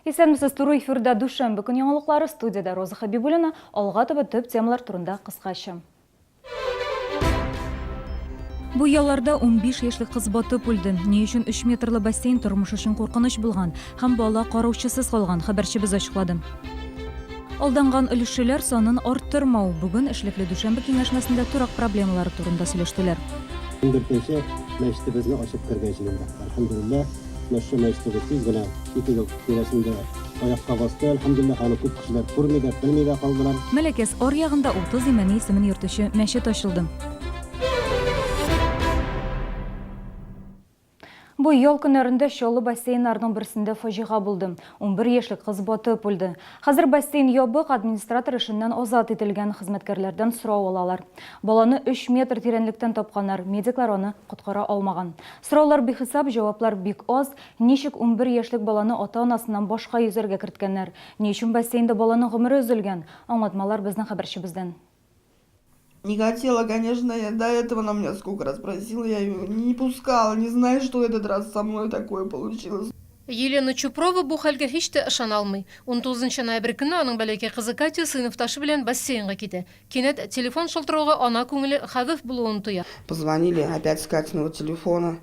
Исәнмесез, туры эфирда дүшәмбе көн яңалыклары, студиядә Роза Хәбибуллина. Алга таба төп темалар турында кыскача. Бу ялларда 15 яшьлек кыз батып үлде. Ни өчен 3 метрлы бассейн тормыш өчен куркыныч булган һәм бала караучысыз калган, хәбәрчебез ачыклады. Алданган өлешчеләр санын арттырмау. Бүген эшлекле дүшәмбе киңәшмәсендә торак проблемалары турында сөйләштеләр. Ундүртенче мәчетебезне ачып керергә җыендык. Әлхәмдүлилләһ, менә шушы мәчетебез тиз генә, ике ел тирәсендә аякка басты, әлхәмдүлилләһ, аны күп кешеләр күрми дә, белми дә калдылар. Мәләкәс аръягында 30 Имәни исемен йөртүче мәчет ачылды. Бу ял көннәрендә Чаллы бассейннарының берсендә фаҗига булды. 11 яшьлек кыз батып үлде. Хәзер бассейн ябык, администратор эшеннән азат ителгән, хезмәткәрләрдән сорау алалар. Баланы өч метр тирәнлектән тапканнар, медиклар аны коткара алмаган. Сораулар бихисап, җаваплар бик аз, ничек 11 яшьлек баланы ата-анасыннан башка йөзәргә керткәннәр? Ни өчен бассейнда баланың гомере өзелгән? Аңлатмалар безнең хәбәрчебездән. Не хотела, конечно, я до этого она меня сколько раз просила, я ее не пускала, не знаю, что этот раз со мной такое получилось. Елена Чупрова бу хәлгә һич тә ышана алмый. Унтугызынчы ноябрь көнне аның бәләкәй кызы Катя сыйныфташы белән бассейнга китә. Кинәт телефон шалтырауга ана күңеле хәвеф булуын тоя. Позвонили опять с Катиного телефона.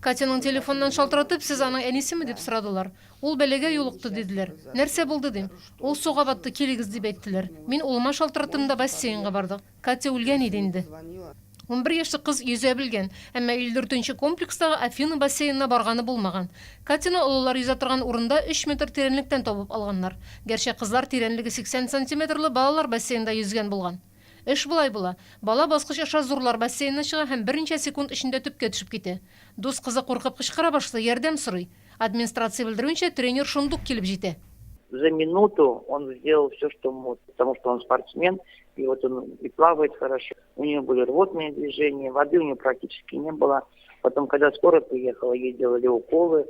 Катяның телефоныннан шалтыратып, сез аның әнисеме дип сорадылар. Ул бәлагә юлыкты, диделәр. Нәрсә булды, дим. Ул суга батты, килегез, дип әйттеләр. Мин улыма шалтыраттым да бассейнга бардык. Катя үлгән иде инде. 11 яшьлек кыз йөзә белгән, әмма 54 нче комплекстагы Афина бассейнына барганы булмаган. Катяны олылар йөзә торган урында өч метр тирәнлектән табып алганнар. Гәрчә кызлар тирәнлеге 80 сантиметрлы балалар бассейнында йөзгән булган. Эш болай була. Бала баскыч аша зурлар бассейнына чыга һәм берничә секунд эчендә төпкә төшеп китә. Дус кызы куркып кычкыра башлый, ярдәм сорый. Администрация белдерүенчә, тренер шундук килеп җитә. За минуту он сделал все, что мог, потому что он спортсмен, и вот он и плавает хорошо. У него были рвотные движения, воды у него практически не было. Потом, когда скорая приехала, ей делали уколы.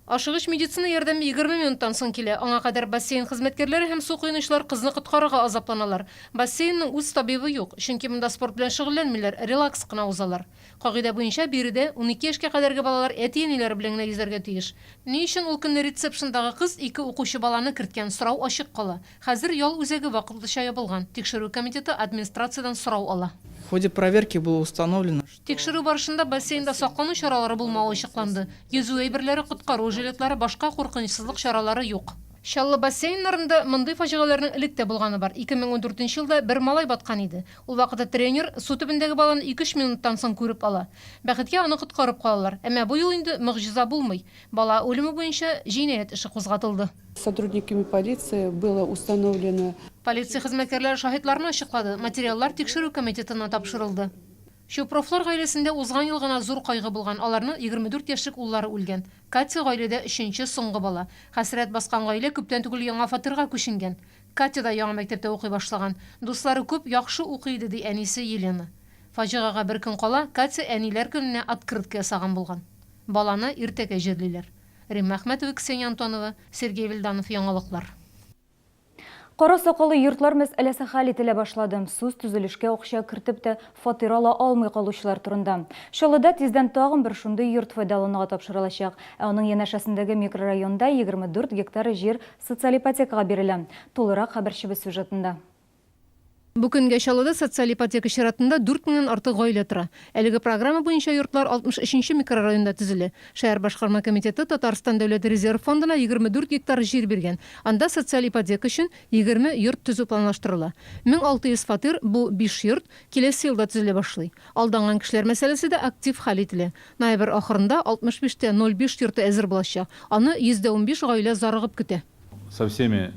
Ашыгыч медицина ярдәме 20 минуттан соң килә. Аңа кадәр бассейн хезмәткәрләре һәм су коенучылар кызны коткарырга азапланалар. Бассейнның үз табибы юк, чөнки монда спорт белән шөгыльләнмиләр, релакс кына узалар. Кагыйдә буенча, биредә 12 яшькә кадәрге балалар әти-әниләре белән генә йөзәргә тиеш. Ни өчен ул көнне рецепшндагы кыз ике укучы баланы керткән, сорау ачык кала. Хәзер ял үзәге вакытлыча ябылган. Тикшерү комитеты администрациядән сорау ала. В ходе проверки было установлено, что. Тикшерү барышында бассейнда саклану чаралары булмавы ачыкланды. Йөзү әйберләре, коткару жилетлары, башка куркынычсызлык чаралары юк. Чаллы бассейннарында мондый фаҗигаләрнең элек тә булганы бар. 2014 нче елда бер малай баткан иде. Ул вакытта тренер су төбендәге баланы ике-өч минуттан соң күреп ала. Бәхеткә, аны коткарып калалар. Әмма бу юлы инде могҗиза булмый. Бала үлеме буенча җинаять эше кузгатылды. Сотрудниками полиции было установлено. Полиция хезмәткәрләре шаһитларны ачыклады, материаллар Тикшерү комитетына тапшырылды. Чупровлар гаиләсендә узган ел гына зур кайгы булган, аларның 24 яшьлек уллары үлгән. Катя гаиләдә өченче, соңгы бала. Хәсрәт баскан гаилә күптән түгел яңа фатирга күченгән. Катя да яңа мәктәптә укый башлаган. Дуслары күп, яхшы укый иде, ди әнисе Елена. Фаҗигагә бер көн кала, Катя Әниләр көненә открытка ясаган булган. Баланы иртәгә җирлиләр. Римма Әхмәтова, Ксения Антонова, Сергей Вильданов, Яңалыклар. Кара сакаллы йортлар мәсьәләсе хәл ителә башлады. Сүз төзелешкә акча кертеп тә фатир ала алмый калучылар турында. Чаллыда тиздән тагын бер шундый йорт файдалануга тапшырылачак. Ә аның янәшәсендәге микрорайонда 24 гектар җир социаль ипотекага бирелә. Тулырак хәбәрчебез сюжетында. Бу көнгә Чаллыда социаль ипотека чиратында 4 меңнән артык гаилә тора. Әлеге программа буенча йортлар 63 нче микрорайонда төзелә. Шәһәр башкарма комитеты Татарстан дәүләт резерв фондына 24 гектар җир биргән. Анда социаль ипотека өчен 20 йорт төзү планлаштырыла. 1600 фатир, бу биш йорт, киләсе елда төзелә башлый. Алданган кешеләр мәсьәләсе дә актив хәл ителә. Ноябрь ахырында 65 тә 05 йорты әзер булачак. Аны 115 гаилә зарыгып көтә. Со всеми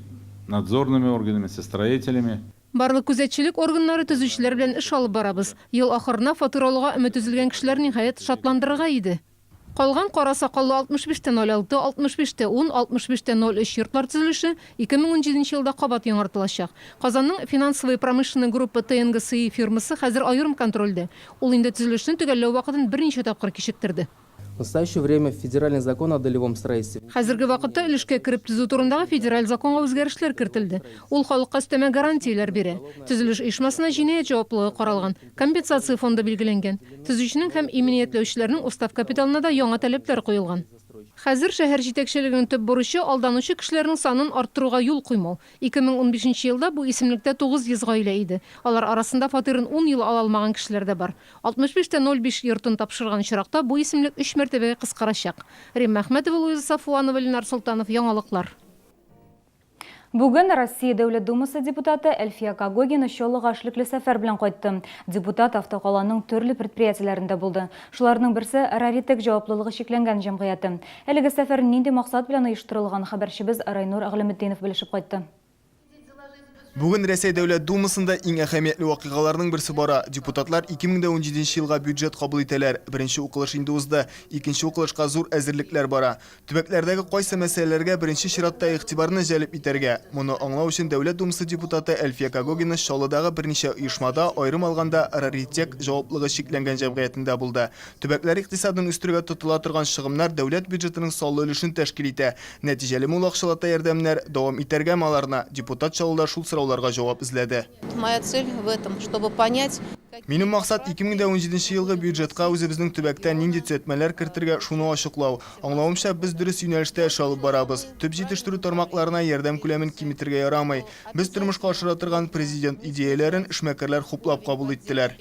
надзорными органами, со строителями. Барлык күзәтчелек органнары, төзүчеләр белән эш алып барабыз. Ел ахырына фатир алуга өмет өзелгән кешеләр, ниһаять, шатландырырга иде. Калган кара сакаллы 65 тә 06, 65 тә 10, 65 тә 03 йортлар төзелеше 2017 нче елда кабат яңартылачак. Казанның Финансовая и промышленная группа ТНГСИ фирмасы хәзер аерым контрольдә. Ул инде төзелешне төгәлләү вакытын берничә тапкыр кичектерде. В настоящее время федеральный закон о долевом строительстве. Хәзерге вакытта өлешкә кереп төзү турындагы федераль законга үзгәрешләр кертелде. Ул халыкка өстәмә гарантияләр бирә. Төзелеш оешмасына җинаять җаваплылыгы каралган, компенсация фонды билгеләнгән. Төзүченең һәм иминиятләүчеләрнең устав капиталына да яңа таләпләр куелган. Хәзер шәһәр җитәкчелегенең төп бурычы, алданучы кешеләрнең санын арттыруга юл куймау. 2015 нче елда бу исемлектә 900 гаилә иде. Алар арасында фатирын ун ел ала алмаган кешеләр дә бар. 65 тә 05 йортын тапшырган очракта бу исемлек өч мәртәбәгә кыскарачак. Римма Әхмәтова, Луиза Сафуанова, Ленар Солтанов, Яңалыклар. Бүген Россия Дәүләт Думасы депутаты Әлфия Когогина Чаллыга эшлекле сәфәр белән кайтты. Депутат автокаланың төрле предприятиеләрендә булды. Шуларның берсе, Раритек җаваплылыгы чикләнгән җәмгыяте. Әлеге сәфәр нинди максат белән оештырылган, хәбәрчебез Райнур Әгъләметдинов белешеп кайтты. Бүген Рәсәй Дәүләт Думасында иң әһәмиятле вакыйгаларның берсе бара. Депутатлар 2017 нче елга бюджет кабул итәләр. Беренче укылыш инде узды. Икенче укылышка зур әзерлекләр бара. Төбәкләрдәге кайсы мәсьәләләргә беренче чиратта игътибарны җәлеп итәргә? Моны аңлау өчен Дәүләт Думасы депутаты Әлфия Когогина Чаллыдагы берничә оешмада, аерым алганда, Раритек җаваплыгы чикләнгән җәмгыятендә булды. Төбәкләр икътисадын үстерүгә тотыла торган чыгымнар дәүләт бюджетының саллы өлешен тәшкил итә. Нәтиҗәлеме ул акчалата ярдәмнәр, дәвам итәргәме аларны? Депутат Чаллыда шул сорауларга җавап эзләде. Моя цель в этом, чтобы понять, Минем максат, 2017 нче елгы бюджетка үзебезнең төбәктә нинди төзәтмәләр кертергә, шуны ачыклау. Аңлавымча, без дөрес юнәлештә эш алып барабыз. Төп җитештерү тармакларына ярдәм күләмен киметергә ярамый. Без тормышка ашыра торган Президент идеяләрен эшмәкәрләр хуплап кабул иттеләр.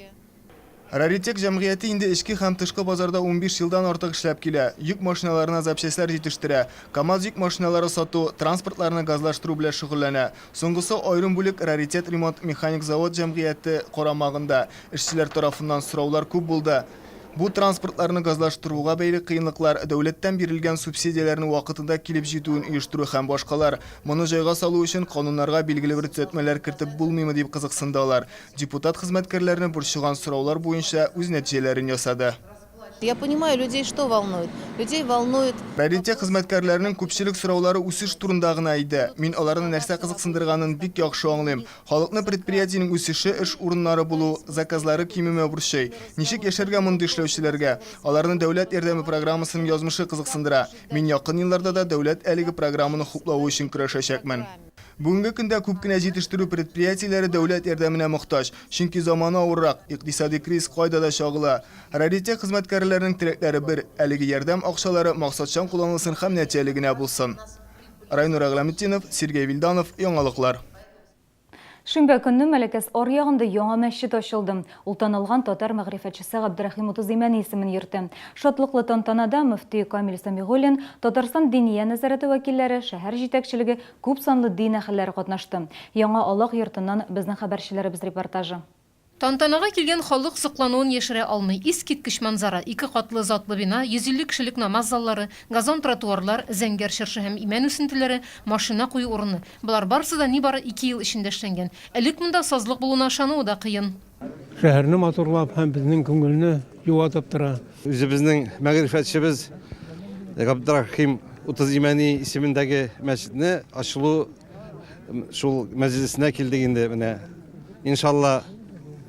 Раритек җәмгыяте инде эчке һәм тышкы базарда 15 елдан артык эшләп килә. Йөк машиналарына запчастьләр җитештерә. КАМАЗ йөк машиналары сату, транспортларны газлаштыру белән шөгыльләнә. Соңгысы аерым бүлек Раритет ремонт механик завод җәмгыяте карамагында. Эшчеләр тарафыннан сораулар күп булды. Бу транспортларны газлаштыруга бәйле кыенлыклар, дәүләттән бирелгән субсидияләрнең вакытында килеп җитүен оештыру һәм башкалар. Моны җайга салу өчен кануннарга билгеле бер төзәтмәләр кертеп булмыймы дип кызыксынды алар. Депутат хезмәткәрләрне борчыган сораулар буенча үз нәтиҗәләрен ясады. Я понимаю, людей что волнует? Людей волнует. Раритет хезмәткәрләренең күпчелек сораулары үсеш турында гына иде. Мин аларны нәрсә кызыксындырганын бик яхшы аңлыйм. Халыкны предприятиенең үсеше, эш урыннары булу, заказлары кимемәү борчый. Ничек яшәргә мондый эшләүчеләргә? Аларны дәүләт ярдәме программасының язмышы кызыксындыра. Мин якын елларда да дәүләт әлеге программаны хуплавы өчен көрәшәчәкмен. Бүгенге көндә күп кенә җитештерү предприятиеләре дәүләт ярдәменә мохтаҗ, чөнки заманы авыррак, икътисади кризис кайда да чагыла. Раритет хезмәткәрләренең теләкләре бер, әлеге ярдәм акчалары максатчан кулланылсын һәм нәтиҗәле генә булсын. Райнур Әгъләметдинов, Сергей Вильданов, Яңалыклар. Шимбә көнне Мәләкәс аръягында яңа мәчет ачылды. Ул танылган татар мәгърифәтчесе Габдрәхим Утыз Имәни исемен йөртә. Шатлыклы тантанада мөфти Камил Сәмигуллин, Татарстан Диния нәзарәте вәкилләре, шәһәр җитәкчелеге, күпсанлы дин әһелләре катнашты. Яңа Аллаһ йортыннан безнең хәбәрчеләребез репортажы. Тантанага килгән халык соклануын яшерә алмый. Искиткеч манзара, ике катлы затлы бина, 150 кешелек намаз заллары, газон-тротуарлар, зәңгәр чыршы һәм имән үсентеләре, машина кую урыны. Болар барысы да нибары ике ел эчендә эшләнгән. Элек монда сазлык булуына ышануы да кыен. Шәһәрне матурлап һәм безнең күңелне юатып тора. Үзебезнең мәгърифәтчебез Габдрахим Утыз Имәни исемендәге мәчетне ачылу шул мәҗлесенә килдек инде менә. Иншалла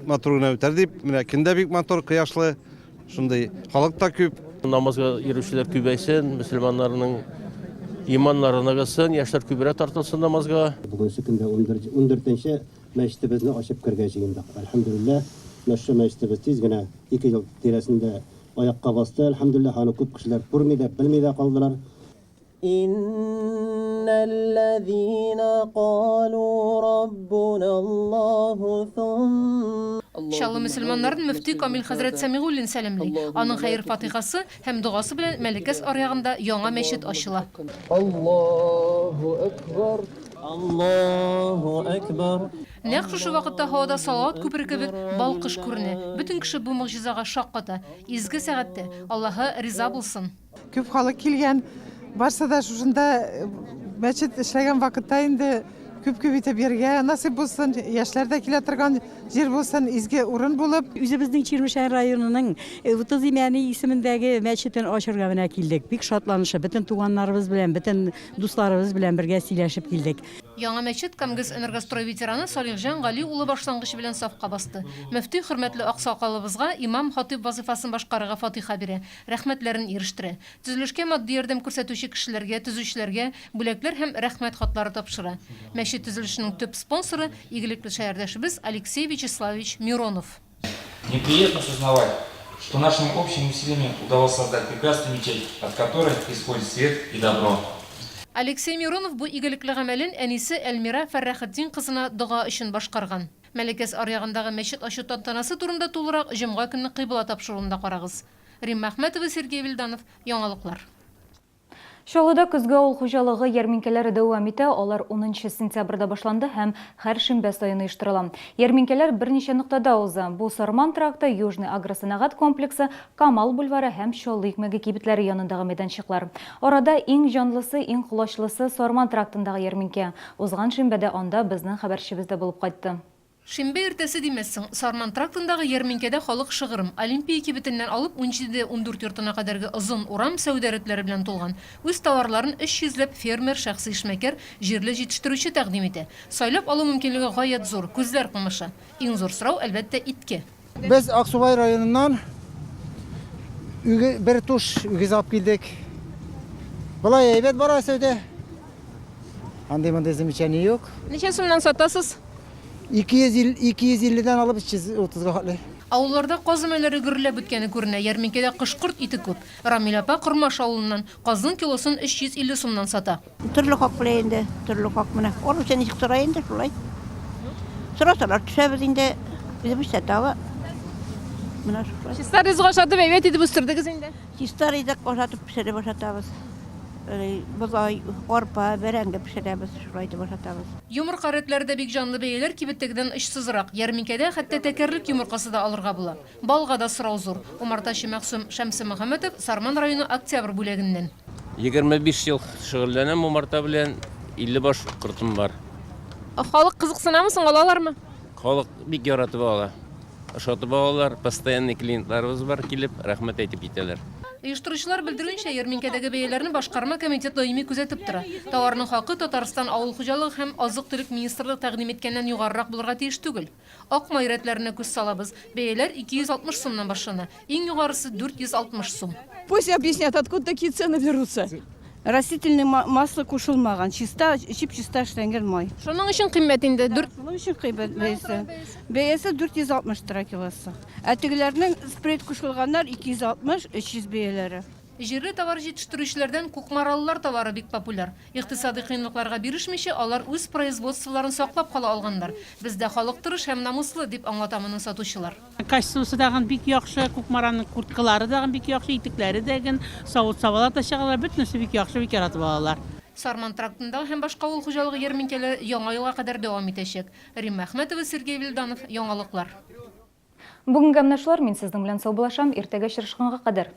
матур гына үтәр дип, менә көн дә бик матур, кояшлы. Шундый халык та күп. Намазга йөрүчеләр күбәйсен, мөселманнарның иманнары ныгысын, яшьләр күбрәк тартылсын намазга. Бүгенге көндә ундүртенче мәчетебезне ачып керергә җыендык. Әлхәмдүлилләһ, менә шушы мәчетебез тиз генә, ике ел тирәсендә аякка басты. Әлхәмдүлилләһ, аны күп кешеләр күрми дә, белми дә калдылар. Иннәлләзина калу раббуналлаһу сумма. Чаллы мөселманнарын мөфти Камил хәзрәт Сәмигуллин сәламли. Аның хәер-фатыйхасы һәм догасы белән Мәләкәс аръягында яңа мәчет ачыла. Аллаһу әкбәр! Аллаһу әкбәр! Нәкъ шушы вакытта һавада салават күпере кебек балкыш күренә. Бөтен кеше бу могҗизага шакката. Изге сәгатьтә Аллаһы риза булсын! Күп халык килгән. Барсы да шушында мәчет эшләгән вакытта инде күп-күп итеп йөрергә насыйп булсын. Яшьләр дә килә торган җир булсын, изге урын булып. Үзебезнең Чирмешән районының Утыз Имәни исемендәге мәчетен ачырга менә килдек. Бик шатланышып, бөтен туганнарыбыз белән, бөтен дусларыбыз белән бергә сөйләшеп килдек. Яңа мәчет КамГЭС-Энергострой ветераны Салихҗан Гали улы башлангычы белән сафка басты. Мөфти хөрмәтле аксакалыбызга имам-хатыйб вазыйфасын башкарырга фатыйха бирә. Рәхмәтләрен ирештерә. Төзелешкә матди ярдәм күрсәтүче кешеләргә, төзүчеләргә бүләкләр һәм Рәхмәт хатлары тапшыра. Мәчет төзелешенең төп спонсоры, игелекле шәһәрдәшебез Алексей Вячеславович Миронов. Неприятно сознавать, Что нашими общими усилиями удалось создать прекрасную мечеть, от которой исходит свет и добро. Алексей Миронов бу игелекле гамәлен әнисе Әлмира Фәррәхетдин кызына дога өчен башкарган. Мәләкәс аръягындагы мәчет ачу тантанасы турында тулырак җомга көнне Кыйбла тапшыруында карагыз. Римма Әхмәтова, Сергей Вильданов, Яңалыклар. Чаллыда көзге авыл хуҗалыгы ярминкәләре дәвам итә, алар унынчы сентябрьдә башланды һәм һәр шимбә саен оештырыла. Ярминкәләр берничә ноктада уза. Бу Сарман тракты, Южный агросәнәгать комплексы, Камал бульвары һәм Чаллы икмәге кибетләре янындагы мәйданчыклар. Арада иң җанлысы, иң колачлысы Сарман трактындагы ярминкә. Узган шимбәдә анда безнең хәбәрчебез дә булып кайтты. Шимбә иртәсе димәссең, Сарман трактындагы ярминкәдә халык шыгрым. Олимпия кибетеннән алып унҗиде, 14 йортына кадәрге озын урам сәүдә рәтләре белән тулган. Үз товарларын өч йөзләп фермер, шәхси эшмәкәр, җирле җитештерүче тәкъдим итә. Сайлап алу мөмкинлеге гаять зур, күзләр камаша. Иң зур сорау, әлбәттә, иткә. Без Аксубай районыннан бер туш үгез алып килдек. Болай әйбәт бара сәүдә. Андый-мондый замечание юк. Ничә сумнан сатасыз? 250, 250 дән алып 330 га хәтле. Авылларда каз өмәләре гөрләп үткәне күренә, ярминкәдә кош-корт ите күп. Рамил апа Кормаш авылыннан, казның килосын 350 сумнан сата. Төрле хак белә инде, төрле хак менә. Алучы ничек сорый инде, шулай. Сорасалар төшәбез инде, үзебезчә тагы. Менә шулай. Чиста ризык ашатып, әйбәт итеп үстердегез инде. Чиста ризык ашатып, пешереп ашатабыз. Бодай, арпа, бәрәңге пешерәбез, шулай итеп ашатабыз. Йомырка рәтләре дә бик җанлы, бәяләр кибеттәгедән очсызрак. Ярминкәдә хәтта тәкәрлек йомыркасы да алырга була. Балга да сорау зур. Умартачы Мәгъсүм Шәмсемөхәммәтов Сарман районы Октябрь бүләгеннән. 25 ел шөгыльләнәм умарта белән, 50 баш кортым бар. Халык кызыксынамы соң, алалармы? Халык бик яратып ала. Ошатып алалар, постоянный клиентларыбыз бар, килеп, рәхмәт әйтеп китәләр. Оештыручылар белдерүенчә, ярминкәдәге бәяләрне башкарма комитет даими күзәтеп тора. Товарның хакы Татарстан Авыл хуҗалыгы һәм азык-төлек министрлыгы тәкъдим иткәннән югарырак булырга тиеш түгел. Ак май рәтләренә күз салабыз. Бәяләр 260 сумнан башлана. Иң югарысы 460 сум. Пусть объяснят, откуда такие цены берутся. Растительный масло кушылмаган, чиста, чип-чиста эшләнгән май. Шуның өчен кыйммәт инде. Дүрт. Шуның өчен кыйммәт бәясе. Бәясе 460 тора килосы. Ә тегеләрнең спрейт кушылганнар 260, 300 бәяләре. Җирле товар җитештерүчеләрдән кукмаралылар товары бик популяр. Икътисадый кыенлыкларга бирешмичә, алар үз производстволарын саклап кала алганнар. Бездә халык тырыш һәм намуслы, дип аңлата моны сатучылар. Качествосы дагын бик яхшы, Кукмараның курткалары дагын бик яхшы, итекләре дәген, савыт-сабалар да чыгалар, бөтенесе бик яхшы, бик яратып алалар. Сарман трактындагы һәм башка авыл хуҗалыгы ярминкәләре Яңа елга кадәр дәвам итәчәк. Римма Әхмәтова, Сергей Вилданов, Яңалыклар. Бүгенгә менә шулар, мин сезнең белән саубуллашам, иртәгә очрашканга кадәр.